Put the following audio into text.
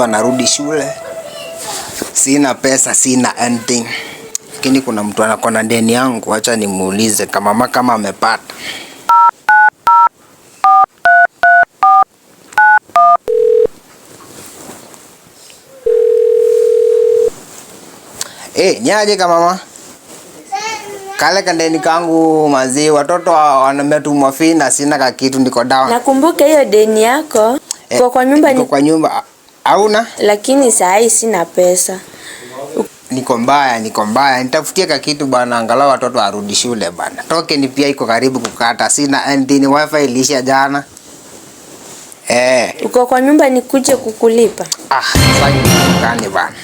wanarudi shule. Sina pesa, sina anything. Lakini kuna mtu anakona deni yangu, acha nimuulize kama mama kama amepata. Niaje kama mama? Kale kandeni kangu mazi, watoto wametumwa fee na sina kakitu, niko down. Nakumbuka hiyo deni yako kwa nyumba niko kwa nyumba hauna? Lakini saa hii sina pesa. Niko mbaya, niko mbaya. Nitafutie kakitu bana, angalau watoto warudi shule bana. Token pia iko karibu kukata, sina anything, wifi iliisha jana. Uko kwa nyumba nikuje kukulipa? Ah, sasa gani bana?